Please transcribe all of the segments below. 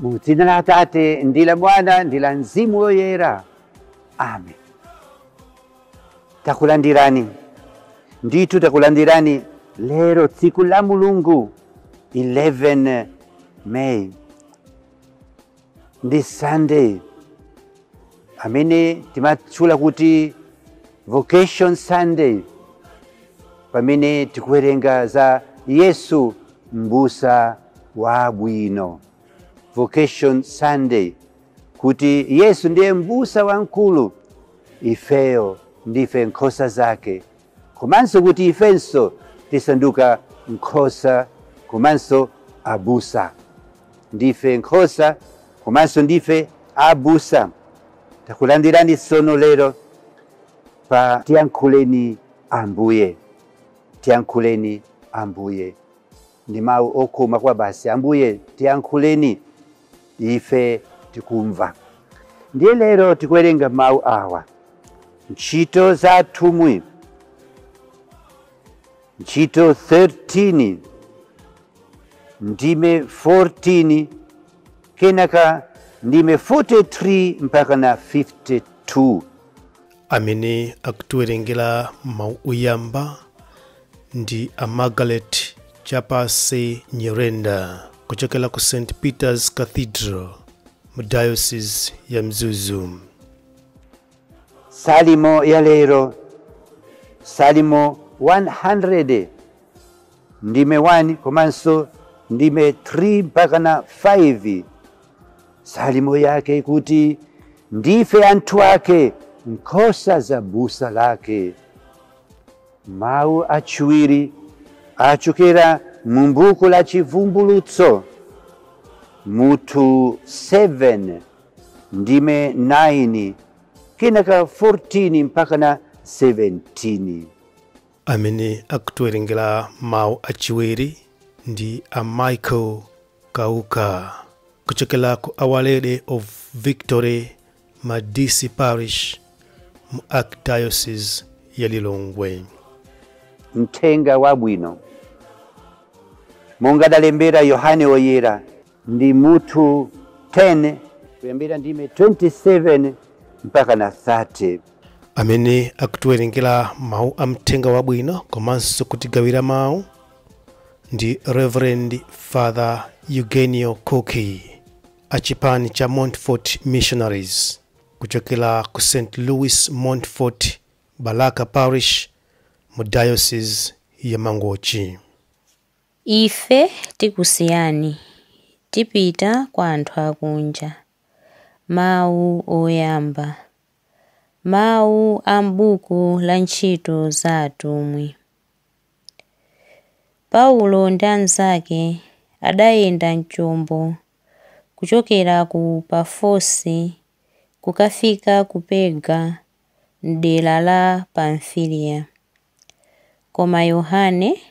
Mu dzina la Atate ndi la Mwana ndi la Mzimu Woyera, amen. Takulandirani ndithu, takulandirani lero tsiku la Mulungu 11 May ndi Sunday amene timatchula kuti Vocation Sunday, pamene tikuwerenga za Yesu mbusa wabwino. Vocation Sunday, kuti Yesu ndiye mbusa wamkulu, ifeyo ndife nkhosa zake, komanso kuti ifenso tisanduka nkhosa komanso abusa. Ndife nkhosa komanso ndife abusa. Takulandirani tsono lero pa Tiyankhuleni Ambuye. Tiyankhuleni Ambuye ndi mawu okoma kwa basi. Ambuye tiyankhuleni, ife tikumva. Ndiye lero tikuwerenga mawu awa, Ntchito za Atumwi, ntchito 13 ndime 14, kenaka ndime 43 mpaka na 52. Amene akutiwerengera mawu oyamba ndi a Margaret Chapase Nyirenda kuchokera ku St Peter's Cathedral mu Diocese ya Mzuzu. Salimo ya lero, Salimo 100 ndime 1 komanso ndime 3 mpaka na 5. Salimo yake kuti ndife anthu ake, nkhosa za busa lake. Mawu achiwiri achokera mu buku la Chivumbulutso mutu 7 ndime 9, kenaka 14 mpaka na 17. Amene akutiwerengera mawu achiwiri ndi a Michael Kauka kuchokera ku Our Lady of Victory Madisi Parish mu Archdiocese ya Lilongwe. Mthenga wabwino monga adalembera Yohane Woyera ndi mutu 10 kuyambira ndime 27 mpaka na 30. Amene akutiwerengera mawu a mthenga wabwino komanso kutigawira mawu ndi Reverend Father Eugenio Koki achipani cha Montfort Missionaries kuchokera ku St Louis Montfort Balaka Parish mu Diocese ya Mangochi. Ife tikusiyani, tipita kwa anthu akunja. Mawu oyamba. Mawu a m'buku la Ntchito za Atumwi. Paulo ndi anzake adayenda mchombo kuchokera ku Pafosi kukafika ku Perga m'dera la Pamfiliya. Koma Yohane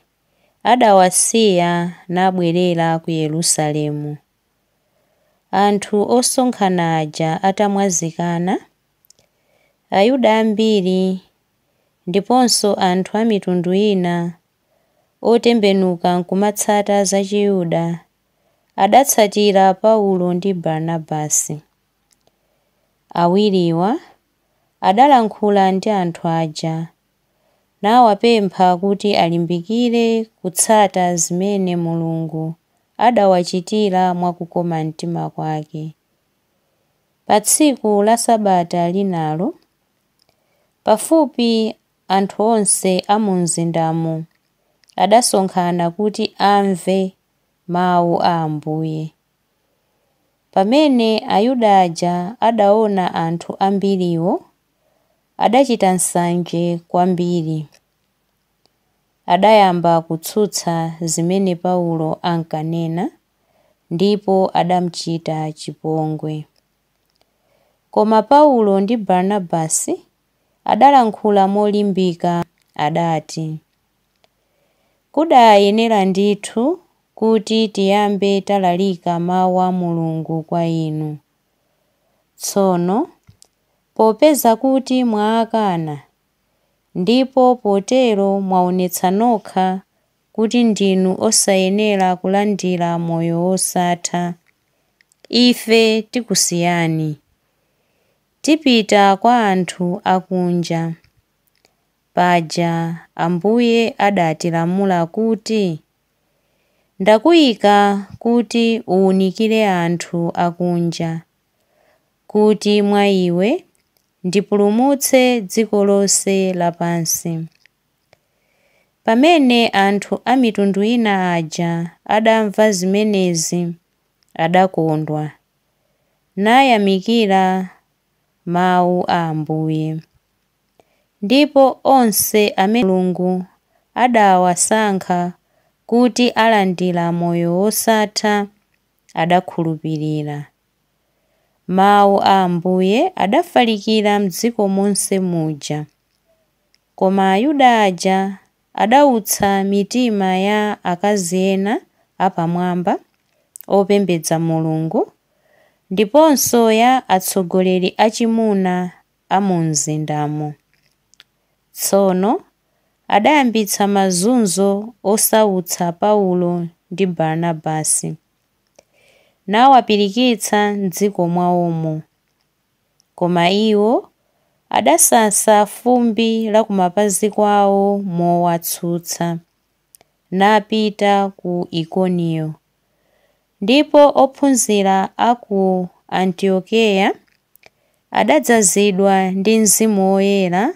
adawasiya nabwerera ku Yerusalemu. Anthu osonkhana aja atamwazikana, Ayuda ambiri ndiponso anthu a mitundu ina otembenuka nkumatsata za Chiyuda adatsatira Paulo ndi Barnabasi. Awiriwa adalankhula ndi anthu aja nawapempha kuti alimbikire kutsata zimene Mulungu adawachitira mwakukoma mtima kwake. Pa tsiku la Sabata linalo, pafupi anthu onse a mu mzindamo adasonkhana kuti amve mawu a Ambuye. Pamene Ayuda aja adaona anthu ambiriwo, adachita nsanje kwambiri. Adayamba kutsutsa zimene Paulo ankanena ndipo adamuchita chipongwe. Koma Paulo ndi Barnabasi adalankhula molimbika adati, kudayenera ndithu kuti tiyambe talalika mawu a Mulungu kwa inu. Tsono popeza kuti mwaakana, ndipo potero mwaonetsa nokha kuti ndinu osayenera kulandira moyo wosatha, Ife tikusiyani. Tipita kwa anthu akunja. Paja Ambuye adatilamula kuti, ndakuyika kuti uwunikire anthu akunja, kuti mwa iwe ndipulumutse dziko lonse lapansi. Pamene anthu a mitundu ina aja adamva zimenezi, adakondwa, nayamikira mawu a Ambuye. Ndipo onse amene Mulungu adawasankha kuti alandira moyo wosatha adakhulupirira. Mawu a Ambuye adafalikira m'dziko monse muja. Koma Ayuda aja adawutsa mitima ya akazi ena apamwamba opembedza Mulungu, ndiponso ya atsogoleri achimuna a mu mzindamo. Tsono adayambitsa mazunzo osautsa Paulo ndi Barnabasi, nawapirikitsa m'dziko mwawomo. Koma iwo adasasa fumbi la kumapazi kwawo mowatsutsa, napita ku Ikoniyo. Ndipo ophunzira a ku Antiokeya adadzazidwa ndi Mzimu Woyera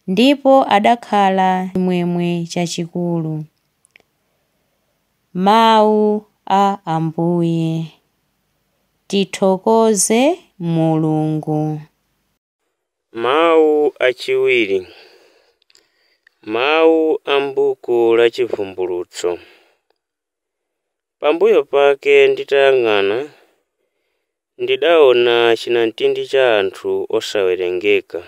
ndipo adakhala chimwemwe chachikulu. Mawu a Ambuye. Tithokoze Mulungu. Mawu achiwiri. Mawu a m'buku la Chivumbulutso. Pambuyo pake nditayang'ana, ndidaona chinamtindi cha anthu osawerengeka.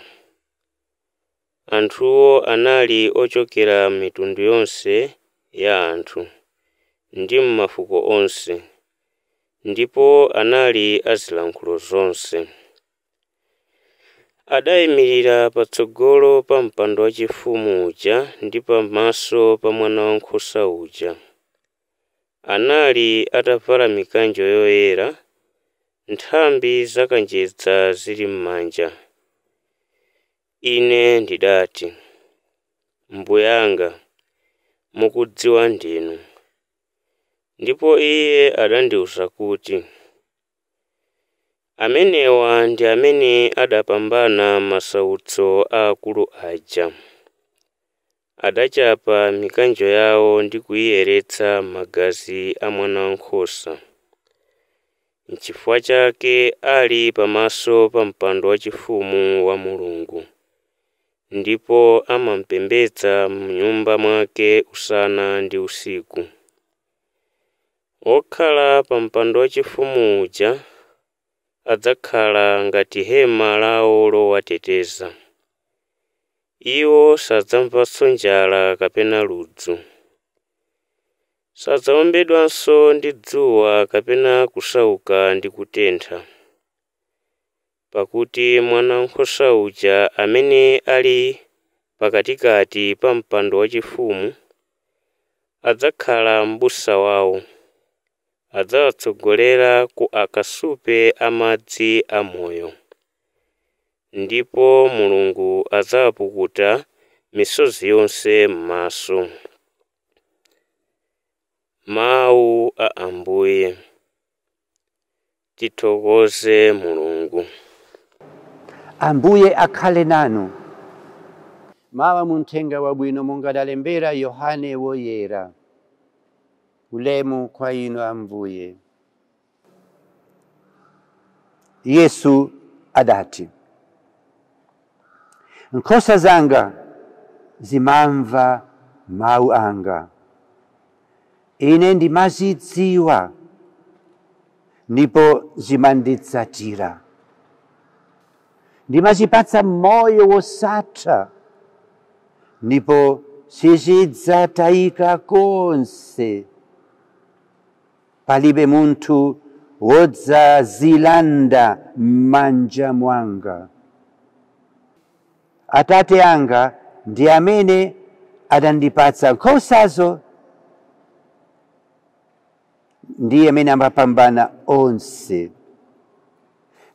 Anthuwo anali ochokera m'mitundu yonse ya anthu ndi m'mafuko onse, ndipo anali azilankhulo zonse. Adayimirira patsogolo pa mpando wachifumu uja ndi pamaso pa Mwana Wankhosa uja. Anali atavala mikanjo yoyera, nthambi zakanjedza zili m'manja. Ine ndidati, Mbuyanga, mukudziwa ndinu. Ndipo iye adandiwuza kuti, amenewa ndi amene adapambana masautso aakulu aja. Adachapa mikanjo yawo ndi kuyiyeretsa m'magazi a Mwana Wankhosa. N'chifukwa chake ali pamaso pa mpando wachifumu wa Mulungu, ndipo amamupembedza m'nyumba mwake usana ndi usiku. Wokhala pa mpando wachifumu uja adzakhala ngati hema lawo lowateteza. Iwo sadzamvanso njala kapena ludzu. Sadzawombedwanso ndi dzuwa kapena kusauka ndi kutentha, pakuti Mwana Wankhosa uja amene ali pakatikati pa mpando wachifumu adzakhala m'busa wawo, adzawatsogolera ku akasupe amadzi amoyo. Ndipo Mulungu adzawapukuta misozi yonse m'maso. Mawu a Ambuye. Tithokoze Mulungu. Ambuye akhale nanu. Mawa munthenga wabwino mungadalembera Yohane Woyera. Ulemu kwa inu Ambuye. Yesu adati, nkhosa zanga zimamva mawu anga, ine ndimazidziwa ndipo zimanditsatira. Ndimazipatsa moyo wosatha ndipo sizidzatayika konse. Palibe munthu wodzazilanda m'manja mwanga. Atate anga ndi amene adandipatsa nkhosazo. Ndiye amene amapambana onse,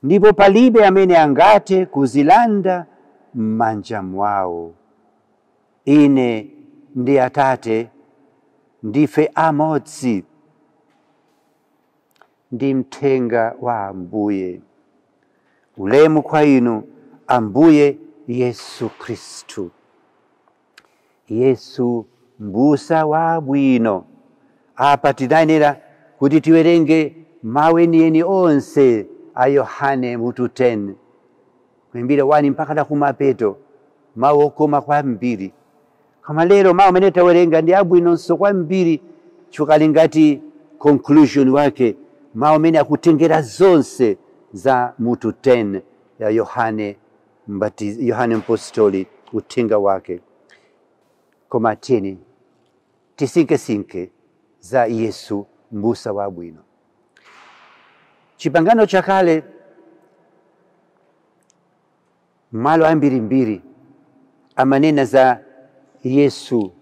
ndipo palibe amene angathe kuzilanda m'manja mwawo. Ine ndi Atate ndife amodzi. Ndi mthenga wa Ambuye. Ulemu kwa inu Ambuye Yesu Khristu. Yesu mbusa wabwino. Apa tidayenera kuti tiwerenge mawu enieni onse a Yohane mutu 10 kuyambira 1 mpaka na kumapeto, mawu okoma kwambiri. Koma lero mawu amene tawerenga ndi abwinonso kwambiri, chifukwa ngati conclusion wake, mawu amene akutengera zonse za mutu 10 ya Yohane Mbatizi, Yohane Mpostoli, uthenga wake. Koma tiyeni tisinkesinke za Yesu mbusa wabwino. Chipangano chakale malo ambirimbiri amanena za Yesu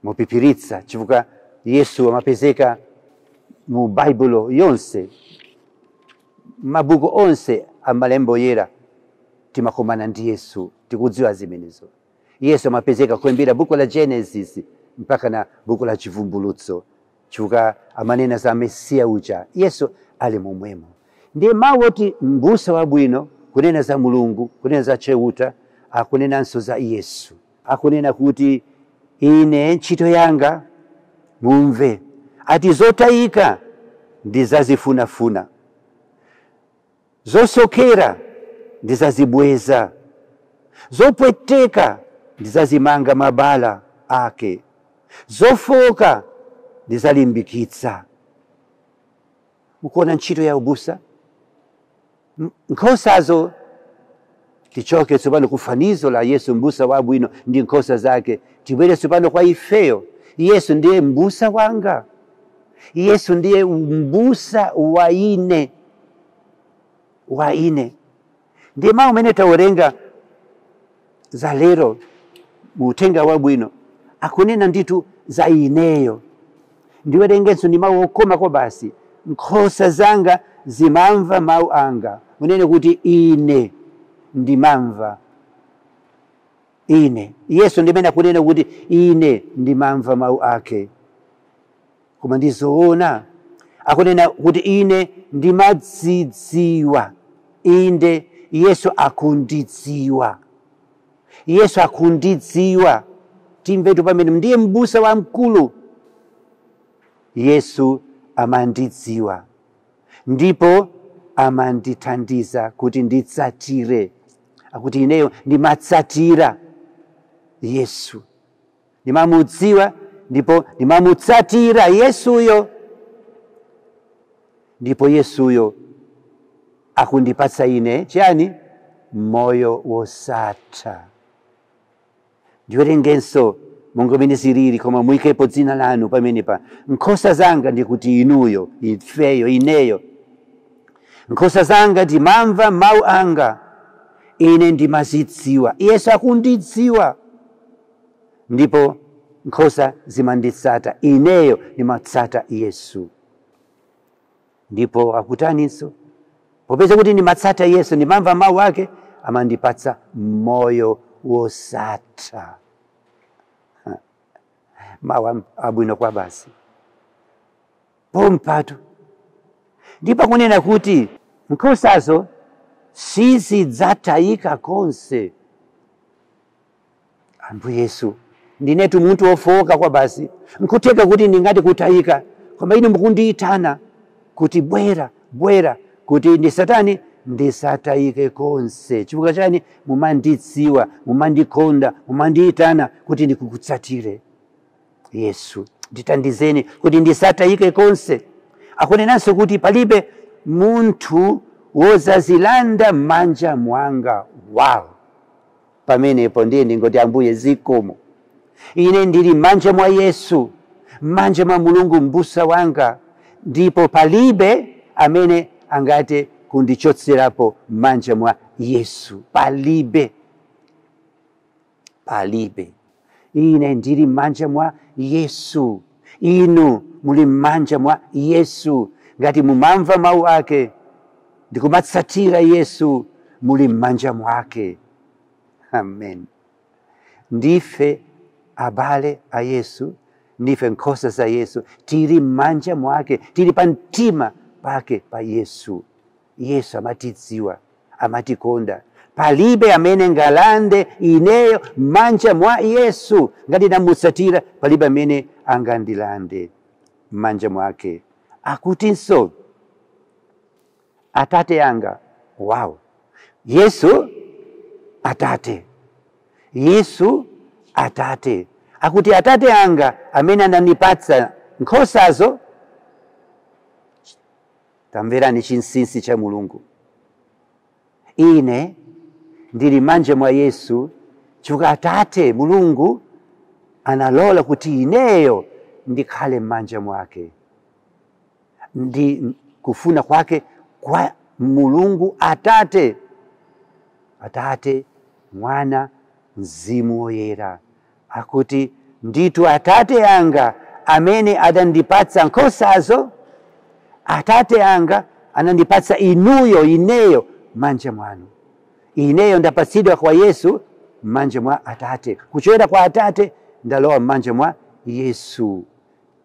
mupipiritsa, chifukwa Yesu amapezeka mu Baibulo yonse, mabuku onse amalembo yera timakomana ndi Yesu, tikudziwa zimenezo. Yesu amapezeka kuyambira buku la Genesis mpaka na buku la Chivumbulutso, chifukwa amanena za Mesiya uja. Yesu ali momwemo. Ndiye mawu oti mbusa wabwino, kunena za Mulungu, kunena za Cheuta, akunenanso za Yesu. Akunena kuti ine ntchito yanga mumve, ati zotayika ndizazifunafuna, zosokera ndizazibweza, zopweteka ndizazimanga mabala ake, zofoka ndizalimbikitsa. Mukuona ntchito ya ubusa? Nkhosazo, tichoke tsopano kufanizo la Yesu mbusa wabwino ndi nkhosa zake, tibwere tsopano kwa ifeyo. Yesu ndiye mbusa wanga, Yesu ndiye mbusa wa ine, wa ine. Ndiye mawu amene tawerenga za lero mu uthenga wabwino akunena ndithu za ineyo. Ndiwerengenso ndi mawu okoma kwa basi, nkhosa zanga zimamva mawu anga. Munene kuti ine ndimamva. Ine Yesu ndimene akunena kuti ine ndimamva mawu ake. Koma ndizoona, akunena kuti ine ndimadzidziwa. Inde Yesu akundidziwa, Yesu akundidziwa. Timvetu pamene ndiye mbusa wamkulu. Yesu amandidziwa ndipo amandithandiza kuti nditsatire. Akuti ineyo ndimatsatira Yesu, ndimamudziwa ndipo ndimamutsatira Yesuyo, ndipo Yesuyo akundipatsa ine chani? Moyo wosatha. Ndiwerengenso monga mene zilili, koma muyikepo dzina lanu pamenepa. Nkhosa zanga, ndikuti inuyo, ifeyo, ineyo, nkhosa zanga ndimamva mawu anga, ine ndimazidziwa. Yesu akundidziwa ndipo nkhosa zimanditsata, ineyo ndimatsata Yesu. Ndipo akutaninso, popeza kuti ndimatsata Yesu, ndimamva mawu ake, amandipatsa moyo wosatha. Mawu abwino kwa basi pompatu. Ndipo akunena kuti nkhosazo sizidzatayika konse. Ambuye Yesu, ndinetu munthu wofowoka kwa basi, nkutheka kuti ndingati kutayika, koma ine mukundiyitana kuti bwera, bwera, kuti ndisatani, ndisatayike konse. Chifukwa chani? Mumandidziwa, mumandikonda, mumandiyitana kuti ndikukutsatire. Yesu, nditandizeni kuti ndisatayike konse. Akunenanso kuti palibe munthu wozazilanda m'manja mwanga. Wow! Pamenepo ndiye ndingoti Ambuye zikomo. Ine ndili m'manja mwa Yesu, m'manja mwa Mulungu mbusa wanga, ndipo palibe amene angate kundichotserapo m'manja mwa Yesu. Palibe, palibe. Ine ndili m'manja mwa Yesu, Inu muli m'manja mwa Yesu. Ngati mumamva mawu ake ndikumatsatira Yesu, muli m'manja mwake. Amen. Ndife abale a Yesu, ndife nkhosa za Yesu, tili m'manja mwake, tili pa mtima pake pa Yesu. Yesu amatidziwa, amatikonda. Palibe amene ngalande ineyo m'manja mwa Yesu. Ngati ndamutsatira, palibe amene angandilande m'manja mwake. Akutinso atate anga. Wow, Yesu atate, Yesu atate. Akuti atate anga amene anandipatsa nkhosazo. Tamverani chinsinsi cha Mulungu. Ine ndili manja mwa Yesu chifukwa atate Mulungu analola kuti ineyo ndikhale m'manja mwake. Ndi kufuna kwake kwa Mulungu atate, atate, Mwana, Mzimu Woyera. Akuti nditu atate anga amene adandipatsa nkhosazo, atate anga anandipatsa inuyo, ineyo manja mwanu. Ineyo ndapatsidwa kwa Yesu m'manja mwa atate. Kuchokera kwa atate ndalowa m'manja mwa Yesu.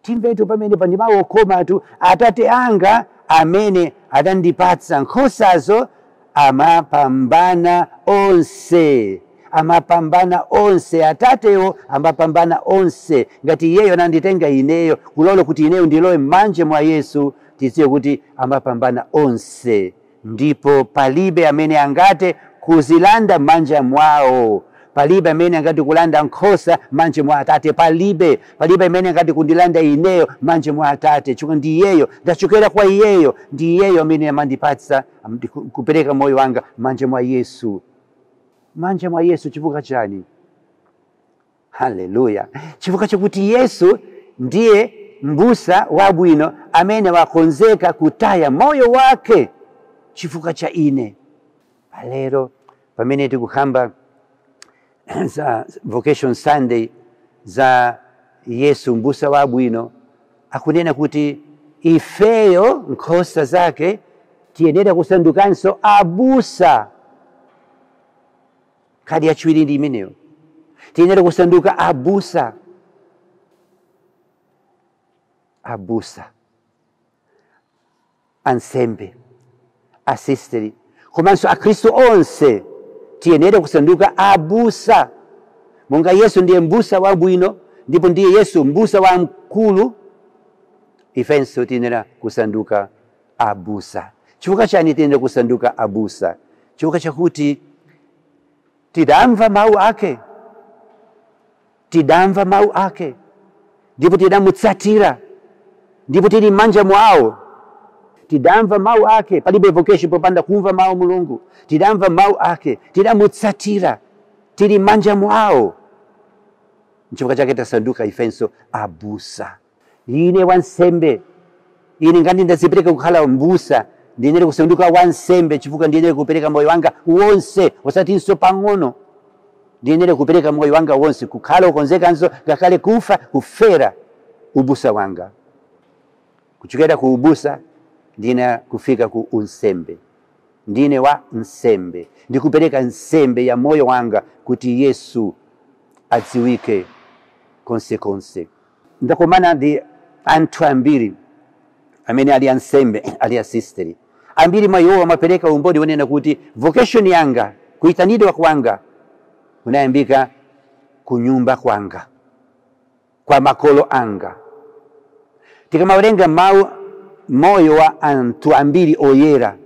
Timvetu pamene pa ndi mawu okomatu. Atate anga amene adandipatsa nkhosazo amapambana onse, amapambana onse. Atatewo amapambana onse. Ngati iyeyo ananditenga ineyo kulola kuti ineyo ndilowe m'manja mwa Yesu, tidziwe kuti amapambana onse, ndipo palibe amene angate kuzilanda m'manja mwawo. Palibe amene angati kulanda nkhosa manja mwa atate. Palibe, palibe amene angati kundilanda ineyo manja mwa atate, chifukwa ndi iyeyo, ndachokera kwa iyeyo, ndi iyeyo amene amandipatsa kupereka moyo wanga manja mwa Yesu. Manja mwa Yesu chifukwa chani? Haleluya! Chifukwa chakuti Yesu ndiye mbusa wabwino amene wakonzeka kutaya moyo wake chifukwa cha ine. Lero pamene tikukamba za Vocation Sunday, za Yesu mbusa wabwino, akunena kuti ifeyo nkhosa zake tiyenera kusandukanso abusa. Khadi yachiwiri ndi imeneyo, tiyenera kusanduka abusa. Abusa, ansembe, asisteri komanso akhristu onse tiyenera kusanduka abusa. Monga Yesu ndiye mbusa wabwino ndipo ndiye Yesu mbusa wamkulu, ifenso tiyenera kusanduka abusa. Chifukwa chani tiyenera kusanduka abusa? Chifukwa chakuti tidamva mawu ake, tidamva mawu ake ndipo tidamutsatira, ndipo tili m'manja mwawo. Tidamva mawu ake. Palibe vocation popanda kumva mawu Mulungu. Tidamva mawu ake, tidamutsatira, tili m'manja mwawo. Nchifukwa chake tasanduka ifenso abusa. Ine wansembe, ine ngati ndazipereka kukhala mbusa, ndiyenera kusanduka wansembe, chifukwa ndiyenera kupereka moyo wanga wonse, osatinso pang'ono. Ndiyenera kupereka moyo wanga wonse, kukhala ukonzekanso ngakhale kufa, kufera ubusa wanga. Kuchokera ku ubusa ndine kufika ku unsembe. Ndine wa nsembe, ndikupereka nsembe ya moyo wanga kuti Yesu adziwike konse konse. Ndakumana ndi anthu ambiri amene ali ansembe, ali asisteri. Ambiri mwa iwo amapereka umboni wonena kuti vocation yanga, kuyitanidwa kwanga kunayambika kunyumba kwanga, kwa makolo anga. Tikamawerenga mawu moyo wa anthu ambiri oyera,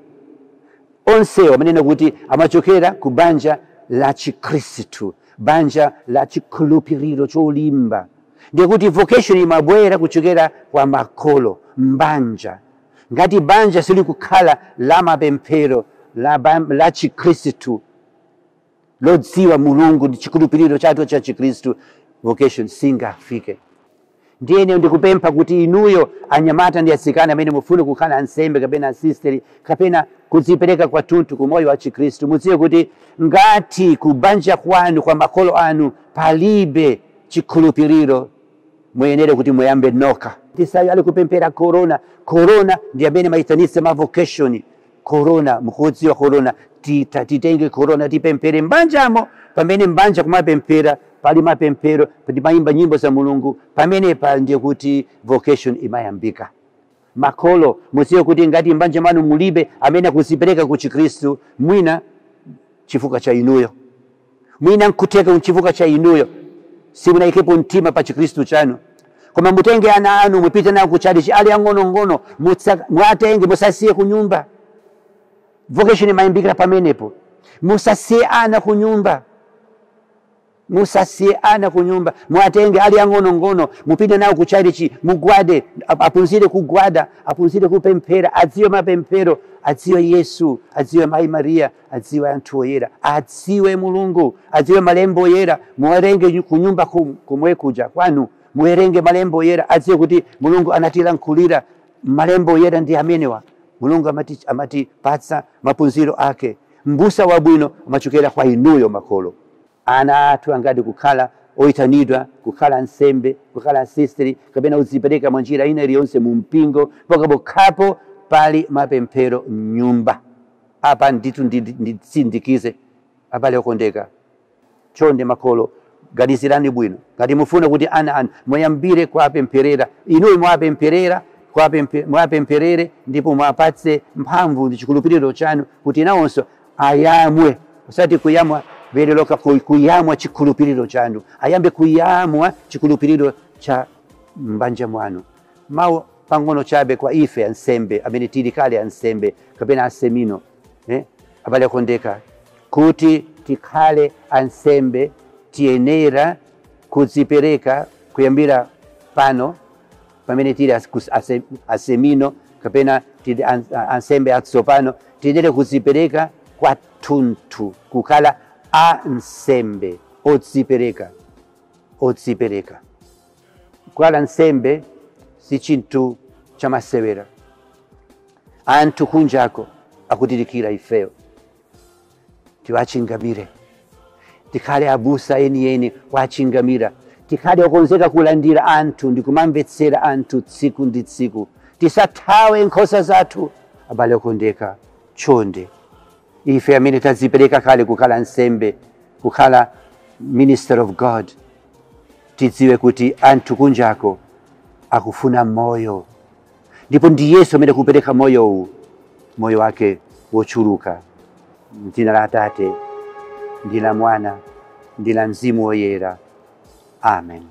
onsewo amanena kuti amachokera ku banja la Chikhristu, banja la chikhulupiriro cholimba. Ndiye kuti vocation imabwera kuchokera kwa makolo, mbanja. Ngati banja silikukhala la mapemphero, la Chikhristu, lodziwa Mulungu ndi chikhulupiriro chathu cha Chikhristu, vocation singafike. Ndiyene ndikupempha kuti inuyo anyamata ndi atsikana amene mufuna kukhala ansembe kapena asisteri kapena kudzipereka kwathunthu ku moyo wa Chikhristu, mudziwe kuti ngati kubanja kwanu, kwa makolo anu, palibe chikhulupiriro, Muyenere kuti muyambe noka. Tisayo ali kupempera corona. Corona ndi amene maitanitsa ma vocation. Corona, mukudziwa corona, titenge corona tipempere mbanjamo. Pamene mbanja kumapempera, pali mapemphero, timayimba nyimbo za Mulungu, pamenepa ndiye kuti vocation imayambika. Makolo, mudziwe kuti ngati mbanja mwanu mulibe amene akuzipereka ku Chikhristu, mwina chifukwa cha inuyo, mwina nkuteka chifukwa cha inuyo, simunayikepo mtima pa Chikhristu chanu. Koma mutenge ana anu mupite nawo kuchalichi ali ang'onong'ono, mwatenge, musasiye kunyumba. Vocation imayambikira pamenepo. Musasiye ana kunyumba, musasiye ana kunyumba, mwatenge ali ang'onong'ono, mupite nawo kuchalichi, mugwade, apunzire kugwada, apunzire kupemphera, adziwe mapemphero, adziwe Yesu, adziwe Mayi Maria, adziwe anthu oyera, adziwe Mulungu, adziwe malembo oyera. Muwerenge kunyumba kumwe kuja kwanu, muwerenge malembo oyera, adziwe kuti Mulungu anatilankhulira malembo oyera ndi amenewa. Mulungu amatipatsa maphunziro ake. Mbusa wabwino amachokera kwa inuyo makolo. Ana athu angati kukhala oyitanidwa, kukhala nsembe, kukhala sisteri, kapena uzipereka mwa njira ina iliyonse mu mpingo, pokapokhapo pali mapemphero mnyumba. Apa ndithu nditsindikize, abale okondeka, chonde makolo, ganizirani bwino. Ngati mufuna kuti ana anu muyambire kuwapempherera, inuyo mwapempherera, mwapempherere, ndipo mwapatse mphamvu ndi chikhulupiriro chanu kuti nawonso ayamwe, usati kuyamwa bere loka, kuyamwa chikhulupiriro chanu, ayambe kuyamwa chikhulupiriro cha mbanja mwanu. Mawu pang'ono chabe kwa ife ansembe amene tili kale ansembe kapena asemino, abale okondeka, kuti tikhale ansembe tiyenera kudzipereka kuyambira pano pamene tili asemino kapena tili ansembe atsopano, tiyenera kudzipereka kwathunthu, kukhala ansembe odzipereka, odzipereka. Kukhala nsembe si chinthu chamasewera. Anthu kunjako akutilikira ifeyo, tiwachingamire, tikhale abusa enieni wachingamira, tikhale okonzeka kulandira anthu ndi kumamvetsera anthu tsiku ndi tsiku, tisathawe nkhosa zathu. Abale okondeka, chonde, ife amene tadzipereka kale kukhala nsembe, kukhala minister of God, tidziwe kuti anthu kunjako akufuna moyo, ndipo ndi Yesu amene kupereka moyo uwu, moyo wake wochuluka. M'dzina la Atate ndi la Mwana ndi la Mzimu Woyera. Amen.